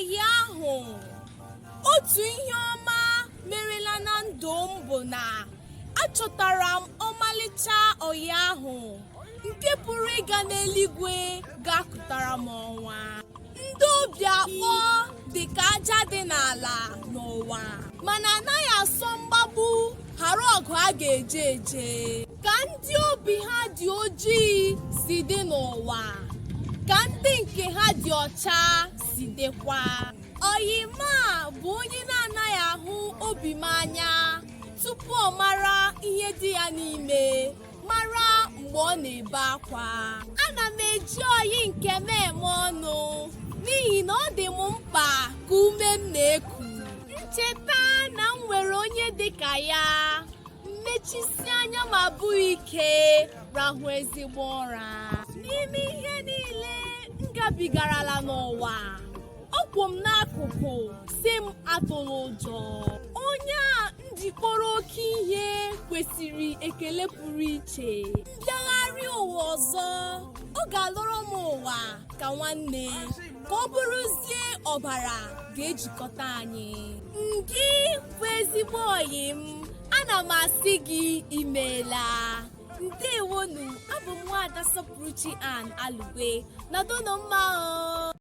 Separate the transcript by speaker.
Speaker 1: Ọyị ahụ, otu ihe ọma merela na ndụ m bụ na achọtara m ọmalịcha ọyị ahụ nke pụrụ ịga n'eluigwe ga-akụtara m ọnwa. Ndị obi akpọ dị ka aja dị n'ala n'ụwa, mana anaghị asọ mgbagbu ghara ọgụ a ga-eje eje. Ka ndị obi ha dị ojii si dị n'ụwa, ka ndị nke ha dị ọcha si dịkwa. Ọyị m a bụ onye na-anaghị ahụ obi m anya tupu ọ mara ihe dị ya n'ime, mara mgbe ọ na-ebe akwa. Ana m eji ọyị nke m eme ọnụ n'ihi na ọ dị m mkpa ka ume m na-eku. Ncheta na m nwere onye dị ka ya, mmechisi anya ma bụghị ike rahụ ezigbo ụra. N'ime ihe niile m gabigarala n'ụwa, ọ kwụ m n'akụkụ si m atụla ụjọ. Onye a m ji kpọrọ oke ihe kwesịrị ekele pụrụ iche. Mbịagharị ụwa ọzọ, ọ ga-alọrọ m ụwa ka nwanne, ka ọ bụrụzie ọbara ga-ejikọta anyị. Ngị bụ ezigbo ọyị m, ana m asị gị imeela. Ndewonu, abụ m Nwaada Sọpụrụchi Ann Alugwe. Nọdụnụ mma o.